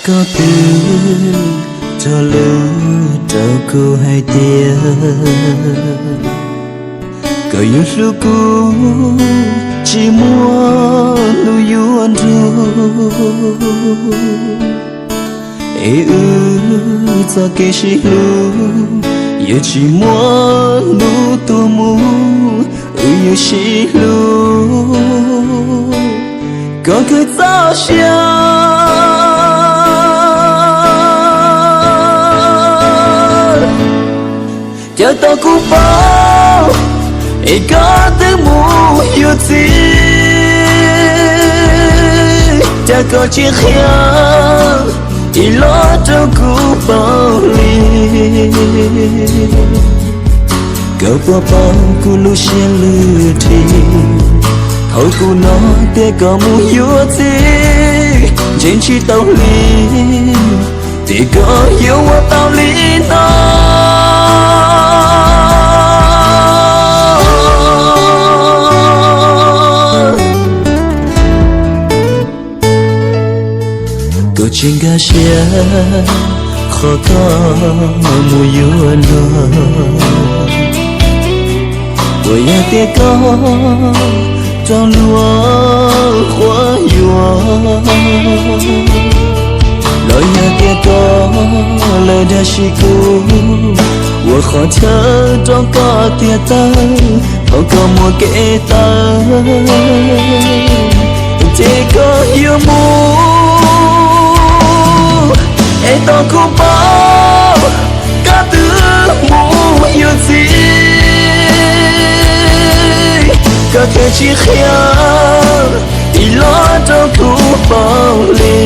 Koj twb tso lus rau kuv hais tias koj yuav hlub kuv, tsis muaj hnub yuav nrug. Es wb txoj kev sib hlub yuav tsis muaj hnub tuag mus, wb yuav sib hlub kom kawg txoj sia. Cas tau kuv paub es koj twb mus yuav txiv, cas koj tsis qhia ib los rau kuv paub li. Koj puas paub kuv lub siab lwj dhi thaum kuv hnov tias koj mus yuav txiv, ntseeg tsis tau li, ces koj yuav ua tau li no. Koj tsis nkag siab qhov koj mus yuav luag, puas yog tias koj raug luag quab yuam, los yog tias koj lawv dag sim kuv, ua qhov chaw rau koj tiag tawg thaum koj muaj kev tawv, ces koj yuav mus es tau kuv paub koj twb mus yuav txiv, koj thiaj tsis qhia ib los rau kuv paub li.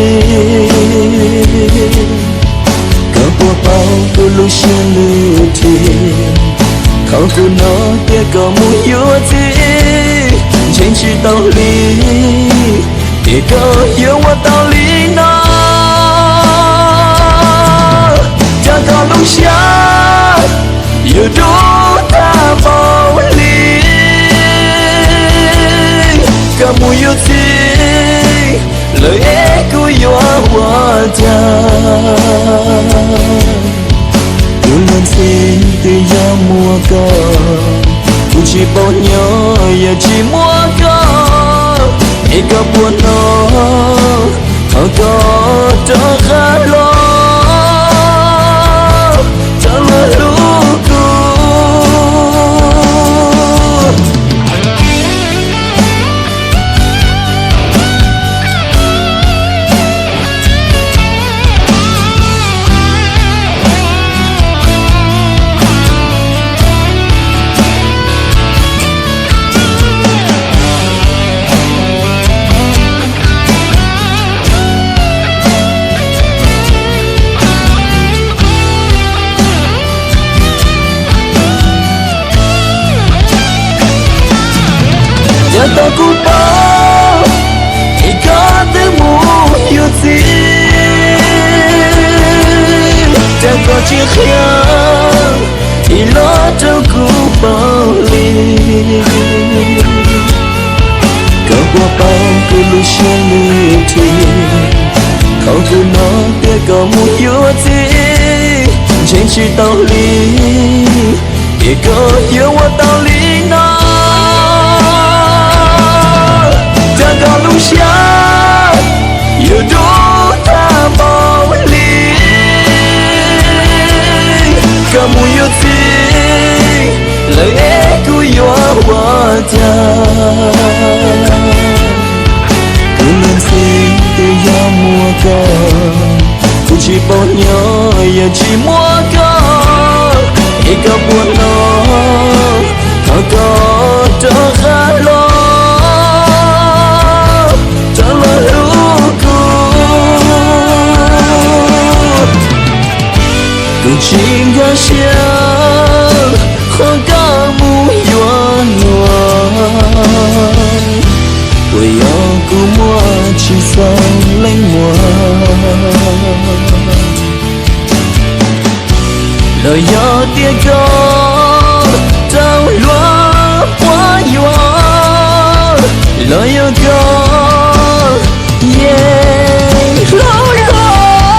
Koj puas paub kuv lub siab lwj dhi thaum kuv hnov tias koj mus yuav txiv, ntseeg tsis tau li, ces koj yuav ua tau li no. Cas koj lub siab yuav dub tag npaum li, koj mus yuav txiv lawm es kuv yuav ua cas? Kuv leej txiv twb yog muaj koj, kuv tsis paub nyob yog tsis muaj koj, es koj puas hnov thaum koj rov qab los rov los hlub kuv? Cas tau kuv paub es koj twb mus yuav txiv, cas koj tsis qhia ib los rau kuv paub li. Koj puas paub kuv lub siab lwj dhi thaum kuv hnov tias koj mus yuav txiv, ntseeg tsis tau li, ces koj yuav ua tau li no. Cas koj lub siab yuav dub tag npaum li, koj mus yuav txiv lawm es kuv yuav ua cas? Kuv leej txiv twb yog muaj koj, kuv tsis paub nyob yog tsis muaj koj, es koj puas hnov thaum koj rov qab los rov los hlub kuv? Kuv tsis nkag siab qhov koj mus yuav luag, puas yog kuv muaj tsis txog leej muag, los yog tias koj raug luag quab yuam, los yog koj yeej hlob los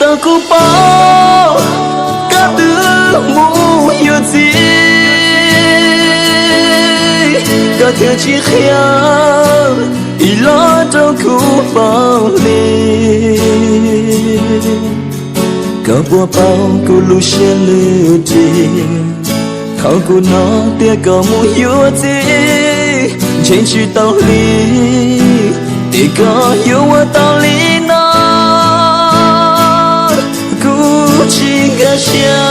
Kuv paub koj twb mus yuav txiv, koj thiaj tsis qhia ib los rau kuv paub li. Koj puas paub kuv lub siab lwj ris, thaum kuv hnov tias koj mus yuav txiv, ntseeg tsis tau li, es koj yuav ua tau li no. Kuv tsis nkag siab